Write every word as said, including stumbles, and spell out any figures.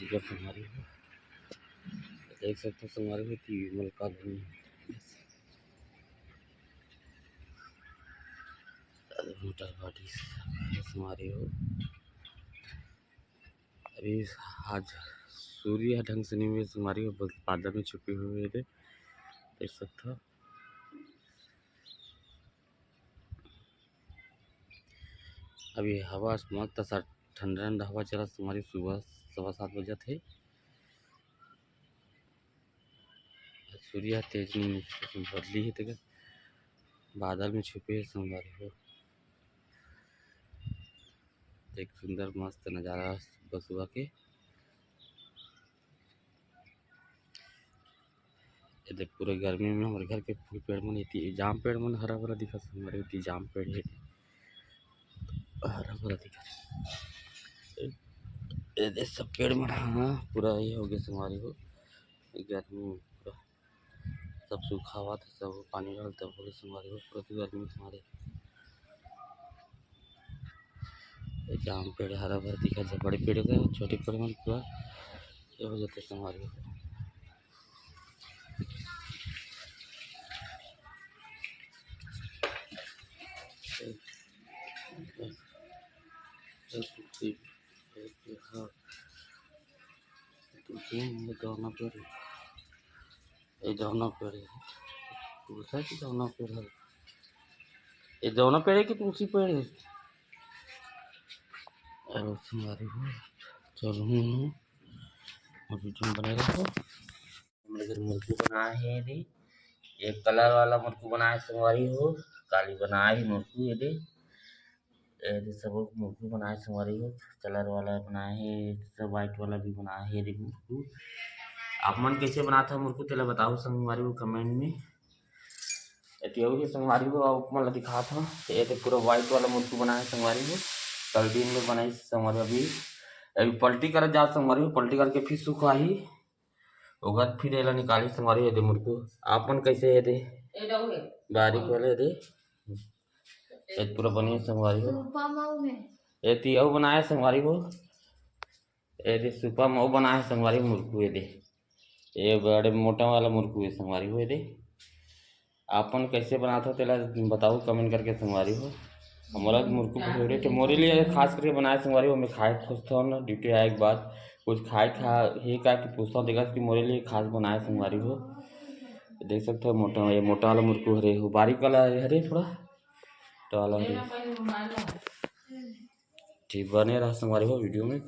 ठीक है संगवारी हो, देख सकते हो संगवारी हो, ये विमल कॉलोनी मोटर बाड़ी संगवारी हो। अभी आज सूर्य ढंग से नहीं हुए संगवारी हो, बस बादल में छुपे हुए थे, देख सकते हो। अभी हवा मस्त सा ठंडा ठंडा हवा चला संगवारी, सुबह सवा सात बजे थे। सूर्य तेज नहीं बदली है, तेकर बादल में छुपे है संगवारी हो। एक सुंदर मस्त नज़ारा सुबह सुबह के। ये देख, पूरे गर्मी में हमारे घर के फूल पेड़ मन, एती जाम पेड़ मन हरा भरा दिखत हे, हमारे एती जाम पेड़ है, हरा भरा दिखत हे। ये देख, सब पेड़ मन, हाँ, पूरा ये हो गया संगवारी हो, गर्मी में पूरा सब सूखावत हे, सब पानी डालते बोले संगवारी हो, पूरा गर्मी संगवारी। ये जाम पेड़ हरा भरा दिखत हे, बड़े पेड़ हो गए, छोटे पेड़ मन पूरा ये हो जाते संगवारी हो। हाँ, तुलसी ये दोनों पेड़, ये दोनों पेड़ है, तुलसी की दोनों पेड़ है, ये दोनों पेड़ है कि तुलसी पेड़ है? अरे संगवारी हो, चलो हूँ, और वीडियो में बने रहो। हमर घर मुरकू बनाए हे रे, एक कलर वाला मुरकू बनाए संगवारी हो, काली बनाए हे मुरकू, ये दे, ये दे सब मुरकू बनाए संगवारी हो, कलर वाला बनाए हे, सब व्हाइट वाला भी बनाए हे रे मुरकू। आप मन कैसे बनात हो मुरकू, तेला बताओ संगवारी हो कमेंट में। एती अउ हे संगवारी हो, आप मन ला दिखात हो, ये तो पूरा व्हाइट वाला मुरकू बनाए संगवारी हो, कल दिन में बनाई संगवारी, अभी अभी पलटी करत जात संगवारी हो, पलटी करके फिर सुखाही। ओकर फिर एला निकाली संगवारी हो, ये दे मुरकू। आप मन कैसे हे दे? ए डऊ हे। बारीक वाला ये दे। ये पूरा बने संगवारी हो। रूपा मऊ हे। एती अउ बनाए संगवारी हो। ये दे सुपा मऊ बनाए संगवारी मुरकू ये दे। ये बड़े मोटा वाला मुरकू हे संगवारी हो ये दे। आपन कैसे बनात हो तेला बताओ कमेंट करके संगवारी हो। हमारा मुरकू फेवरेट है, मोरे लिए खास करके बनाए संगवारी हो। मैं खाए खोजता हूँ ना, ड्यूटी आए के बाद कुछ खाए खा हे का कि पूछता हूँ, देखा कि मोरे लिए खास बनाए संगवारी हो। देख सकते हो मोटा, ये मोटा वाला मुरकू हरे, वो बारीक वाला हरे थोड़ा, तो वाला हरे। ठीक, बने रहा संगवारी हो वीडियो में।